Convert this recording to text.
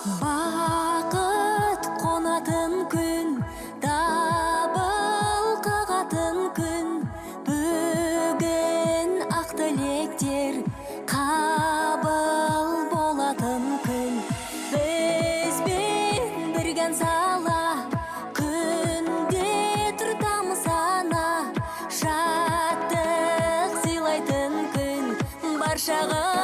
Бақыт қонатын күн, дабыл қағатын күн, бүгін ақ тілектер қабыл болатын күн. Бізбен бірге ән сала, күнде тұртамыз ана, шаттық сыйлайтын күн баршаға.